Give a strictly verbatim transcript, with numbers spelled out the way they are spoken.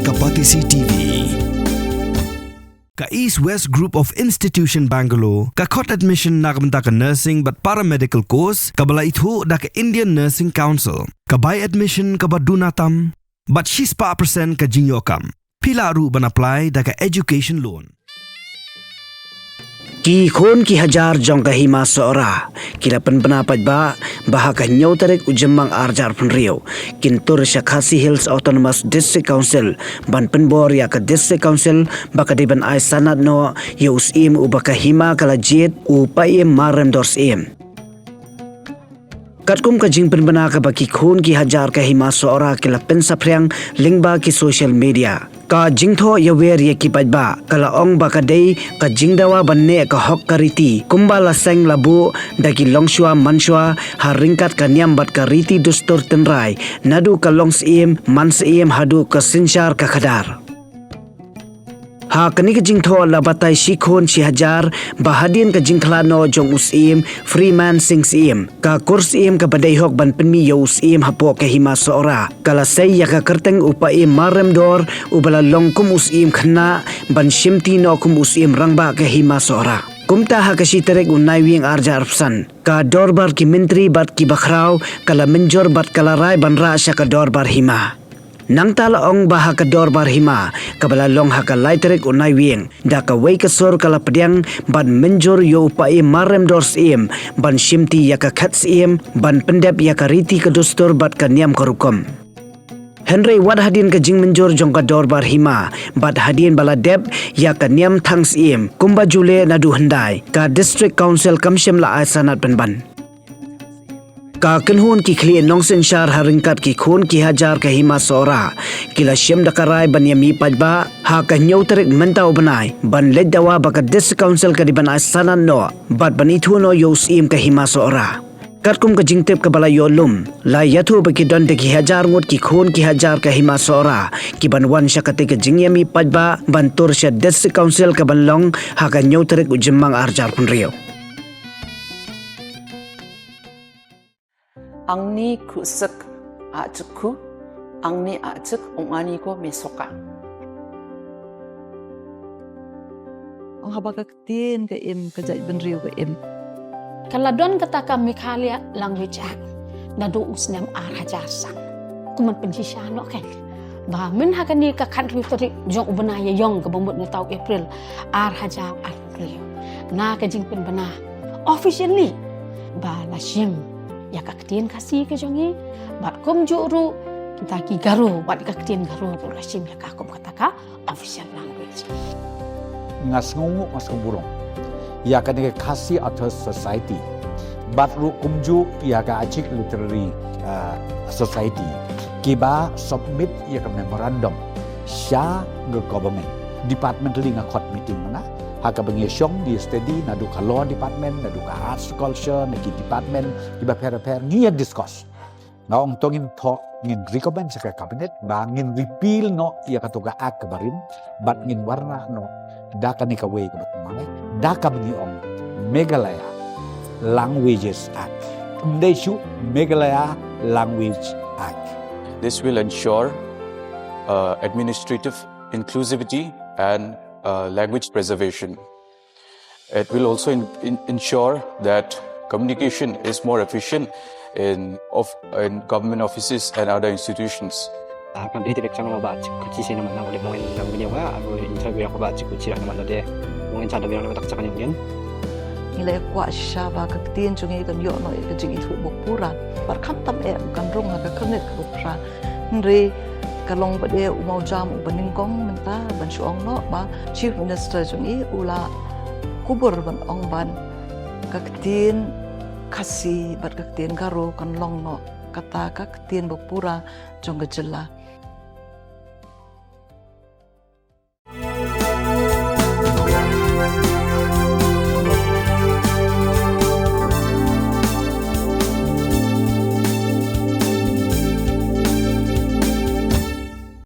Ka Batesi T V. Ka East West Group of Institution Bangalore ka khot admission na ka bynta ka nursing bad paramedical course kaba la ithuh da ka Indian Nursing Council. Ka bai admission kaba duna tam bad shispah percent ka jingïoh kam. Phi lah ruh ban apply da ka education loan. Ki khun ki hajar jong ka Hima Sohra ki la pynbna paidbah ba ha ka hynñiew tarik u Jymmang ar hajar phew hynriew kin tur sha Khasi Hills Autonomous District Council ban pynbor ïa ka District Council ba ka dei ban ai sanad noh ïa u Syiem uba ka Hima ka la jied, u Paiem Marremdor Syiem. Katkum ka jingpynbna kaba ki khun ki hajar ka Hima Sohra ki la pynsaphriang lyngba ki social media, ka jingthoh ïawer ïa ki paidbah ka la ong ba ka dei ka jingdawa ban neh ka hok ka riti kumba la seng la buh da ki longshuwa manshuwa ha ryngkat ka niam bad ka riti dustur tynrai, naduh ka long syiem, man syiem haduh ka synshar ka khadar. Ha kane ka jingthoh la batai shi khun shi hajar ba hadien ka jingkhlad noh jong u Syiem Freeman Singh Syiem, ka kur syiem kaba dei hok ban pynmih ïa u Syiem hapoh ka Hima Sohra ka la sei ïa ka kyrteng u Paiem Marremdor uba la long kum u Syiem khynnah ban shimti noh kum u Syiem Rangbah ka Hima Sohra. Kumta ha ka shi tarik u Naiwieng ar hajar arphew san, ka dorbar ki myntri bad ki bakhraw ka la mynjur bad ka la rai ban rah sha ka dorbar Hima. Nangta la ong ba ha ka dorbar Hima kaba la long ha ka lai tarik u Naiwieng, da kawei ka sur ka la pdiang ban mynjur ïa u Paiem Marremdor Syiem ban shimti ïa ka khet syiem ban pyndep ïa ka riti ka dustur bad ka niam ka rukom. Hynrei wat hadien ka jingmynjur jong ka dorbar Hima bad hadien ba la dep ïa ka niam thang syiem kumba ju leh naduh hyndai, ka District Council kam shym la ai sanad pynban. Ka kynhun ki khlieh nongsynshar ha ryngkat ki khun ki hajar ka Hima Sohra ki la shim da ka rai ban ïamih paidbah ha ka hynñiew tarik mynta u bnai ban leit dawa ba ka District Council ka dei ban ai sanad noh bad ban ithuh noh ïa u Syiem ka Hima Sohra. Katkum ka jingtip kaba la ïoh lum, la ïathuh ba ki don da ki hajar ngut ki khun ki hajar ka Hima Sohra ki ban wan sha katei ka jingïamih paidbah ban tur sha District Council ka ban long ha ka hynñiew tarik u Jymmang ar hajar phew hynriew. Angni khusyk ajku, angni ajk ong ani ko mesoka. Ong haba ka ktien ka im, ka jaitbynriew ka im. Ka la don kata ka Meghalaya Language Act naduh u snem ar hajar san. Kumban pynshisha noh kein ba myn ha kane ka khathynriew tarik jong u bnai Ïaïong kaba mut mynta u April ar hajar arphew hynriew, na ka jingpynbna officially ba la shim ïa ka ktien Khasi ka jong ngi, bad kumjuh ruh kita ki Garo, bad ka ktien Garo ruh la shim ïa ka kum kata ka official language. Nga sngewnguh, nga sngewburom ïa kane ka Khasi Authors Society bad ruh kumjuh ïa ka Achik Literary, uh, Society kiba submit ïa ka memorandum sha ka government. Departmentally nga khot meeting mynta ha kaba ngi shong, ngi study naduh ka law department, naduh ka arts culture, na ki department kiba pher pher, ngi ïa discuss. Nga ong to ngin thoh, ngin recommend sha ka cabinet ba ngin repeal noh ïa kato ka act kaba rim bad ngin wanrah noh da kane kawei kaba thymmai, da kaba ngi ong Meghalaya Languages Act. Ym dei shuh, Meghalaya Language Act. This will ensure, uh, administrative inclusivity and, uh, language preservation. It will also in-, in-, ensure that communication is more efficient in of-, in government offices and other institutions. Ah, kam dei ti bek chang ba chik kuchi sini mana boleh mungkin dalam video ka, aku interview aku ba chik kuchi dah nama de. Mungkin cara bilang tak chang mungkin. Ngi la kwah shisha ba ka ktien jong ngi kan ïoh noh ïa ka jingithuh ba pura. Bad khamtam eh kan rung ha ka khyrnit ka ba pura. Hynrei ka long ba dei u mawjam uba nyngkong mynta ban shu ong noh ba Chief Minister jong ngi u la kubur ban ong ba ka ktien Khasi bad ka ktien Garo kan long noh kata ka ktien ba pura jong ka jylla.